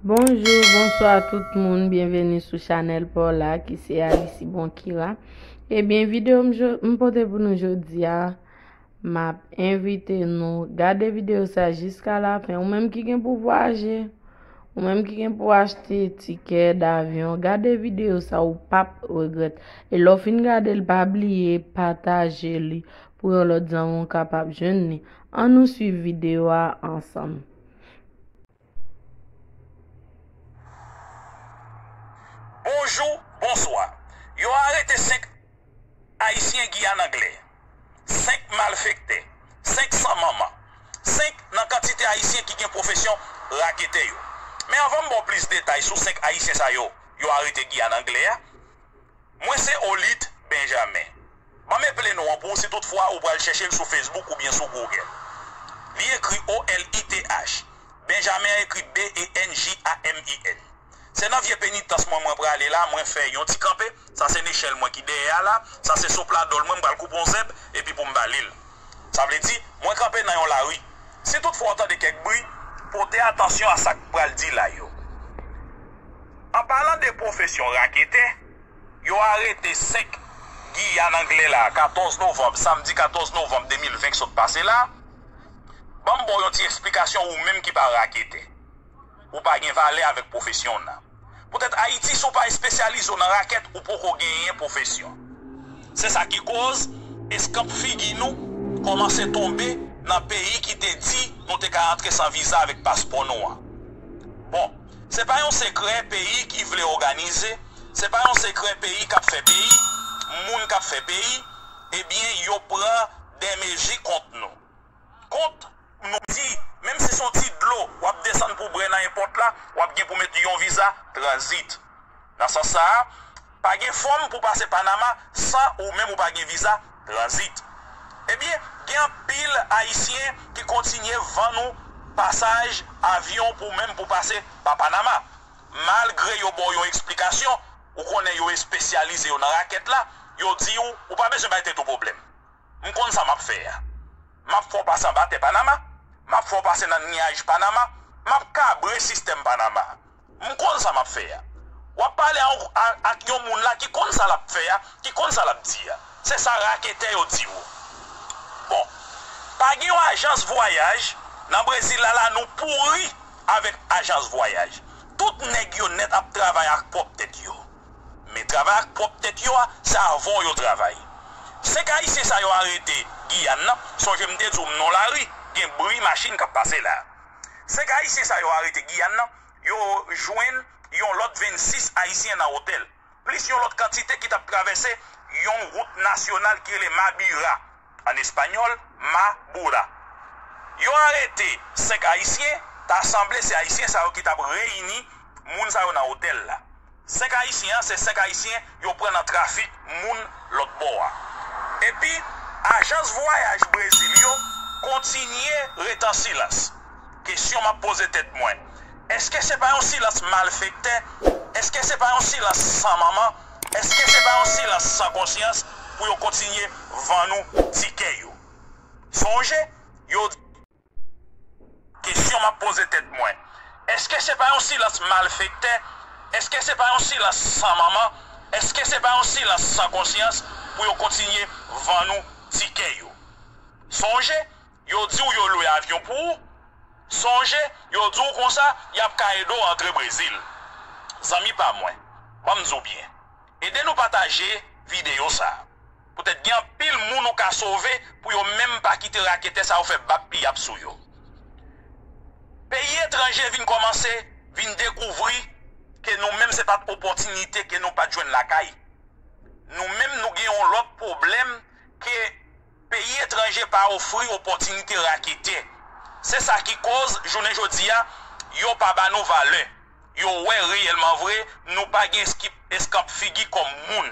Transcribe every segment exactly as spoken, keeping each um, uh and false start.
Bonjou, bonswa tout moun, byenveni sou chanèl pa w la ki se Alice Bonkira. Ebyen, videyo m jo- m pote pou nou jodi a, m ap envite nou gade videyo sa jiska lafen. Ou menm ki gen pou vwayaje, ou menm ki gen pou achte tikè davyon, gade videyo sa, ou p ap regrèt. E lè w fin gade l, pa bliye pataje li pou yon lòt zanmi w kapab jwenn li. Ann nou swiv videyo a ansanm. Bonjou, bonswa. Yo arete senk Ayisyen Giyàn Anglè, senk malfektè, senk san manman, senk nan kantite Ayisyen ki gen pwofesyon raketè yo. Men anvan m ba w plis detay sou senk Ayisyen sa yo, yo arete Giyàn Anglè a, mwen se Olith Benjamin. Ban m eple non an pou w si toutfwa ou pral chèche l sou Facebook oubyen sou Google. Li ekri O L I T H. Benjamin an ekri B E N J A M I N. Se nan vye penitans mwen mwen prale la, mwen fè yon ti kanpe. Sa se nechèl mwen ki dèyè a la. Sa se sopladòl mwen, m pral koupe yon zèb epi pou m bale l. Sa vle di, mwen kanpe nan yon lari. Si toutfwa w tande kèk bri, pote atansyon a sa k pral di la yo. An palan de pwofesyon raketè, yo arete senk Giyàn Anglè la, katòz novanm, samdi katòz novanm de mil ven k sot pase la. Ban m ba w yon ti eksplikasyon, ou menm ki pa raketè. Ou pa gen valè avèk pwofesyon w nan. Poutèt Ayiti, si w pa espesyalize w nan rakèt, ou poko genyen pwofesyon. Se sa ki koz eskanp figi nou kòmanse tonbe nan peyi ki te di nou te ka antre san viza avèk paspò nou an. Bon, se pa yon sekrè peyi ki vle òganize, se pa yon sekrè peyi k ap fè peyi, moun k ap fè peyi, ebyen, yo pran de mezi kont nou. Kont nou di, menm si se yon ti dlo w ap desann pou bwè nan yon pòt la, w ap gen pou met yon viza tranzit. Nan sans sa a, pa gen fòm pou pase Panama san ou menm ou pa gen viza tranzit. Ebyen, gen anpil Ayisyen ki kontinye vann ou pasaj avyon pou menm pou pase pa Panama. Malgre yo ba w yon eksplikasyon, ou konnen yo espesyalize yo nan rakèt la, yo di w, ou pa bezwen bay tèt ou pwoblèm. M konn sa m ap fè a. M ap fè w pase anba tè Panama, m ap fè w pase nan nyaj Panama, m ap kabre sistèm Panama. M konn sa m ap fè a. W ap pale a, a, ak yon moun la ki konn sa l ap fè a, ki konn sa l ap di a. Se sa raketè yo di w. Bon, pa gen yon ajans vwayaj nan Brezil la, la nou pouri avèk ajans vwayaj. Tout nèg yo nèt ap travay ak pwòp tèt yo. Men travay ak pwòp tèt yo a, se avè w yo travay. Senk Ayisyen sa yo arete Giyàn nan, sonje m te di w m nan lari, gen bri machin k ap pase la. Senk Ayisyen sa yo arete Giyàn nan, yo jwenn yon lòt vennsis Ayisyen nan otèl, plis yon lòt kantite ki t ap travèse yon wout nasyonal ki rele Mabira, an espanyòl, Mabura. Yo arete senk Ayisyen, ta sanble se Ayisyen sa yo ki t ap reyini moun sa yo nan otèl la. Senk Ayisyen an, se senk Ayisyen yo pran nan trafik moun lòt bò a. Epi, ajans vwayaj Brezil yo kontinye ret an silans. Kesyon m ap poze tèt mwen, èske se pa yon silans malfektè? Èske se pa yon silans san manman? Èske se pa yon silans san konsyans pou yo kontinye vann ou tikè yo? Sonje, yo di, kesyon m ap poze tèt mwen, èske se pa yon silans malfektè? Èske se pa yon silans san manman? Èske se pa yon silans san konsyans pou yo kontinye vann ou tikè yo? Sonje, yo di w yo lwe avyon pou ou. Sonje, yo di w konsa, y ap ka ede w antre Brezil. Zanmi pa mwen, ban m di w byen, ede nou pataje videyo sa a. Poutèt gen anpil moun ou ka sove pou yo menm pa kite raketè sa yo fè bab piyap sou yo. Peyi etranje vin kòmanse vin dekouvri ke nou menm se pa t opòtinite ke nou pa t jwenn lakay. Nou menm nou gen yon lòt pwoblèm ke peyi etranje pa ofri opòtinite raketè. Se sa ki koz, jounen jodi a, yo pa ba nou valè. Yo wè reyèlman vre, nou pa gen eskip, eskanp figi kòm moun.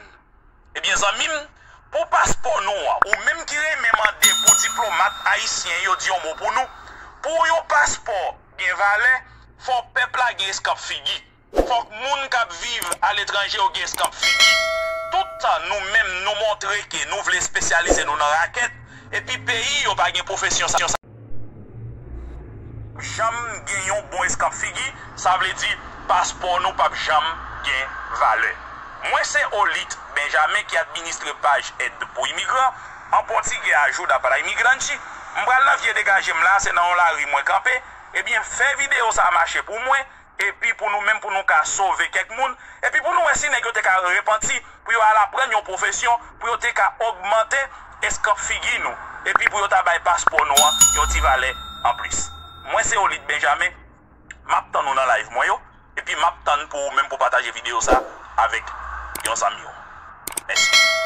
Ebyen, zanmi m, pou paspò nou an, ou menm ki renmen mande pou diplomat ayisyen yo di yon mo pou nou, pou yon paspò gen valè, fò pèp la gen eskanp figi. Fòk moun k ap viv aletranje yo gen eskanp figi. Tout tan nou menm nou montre ke nou vle espesyalize nou nan rakèt, epi peyi yo pa gen pwofesyon sa. janm gen yon bon eskanp figi, sa vle di paspò nou p ap janm gen valè. Mwen se Olit Benjamin ki administre paj èd pou imigran, an pòtigè Ajuda para Imigrantes. M pral nan vye degaje m la, se nan yon lari mwen kanpe. Ebyen, fè videyo sa a mache pou mwen, epi pou nou menm, pou nou ka sove kèk moun, epi pou nou wè si nèg yo te ka repanti, pou yo al aprann yon pwofesyon, pou yo te ka ogmante eskanp figi nou, epi pou yo ta bay paspò nou an yon ti valè anplis. Mwen se Olit Benjamin, m ap tann ou nan live mwen yo, epi m ap tann pou ou menm pou pataje videyo sa avèk yon zanmi w. Mèsi.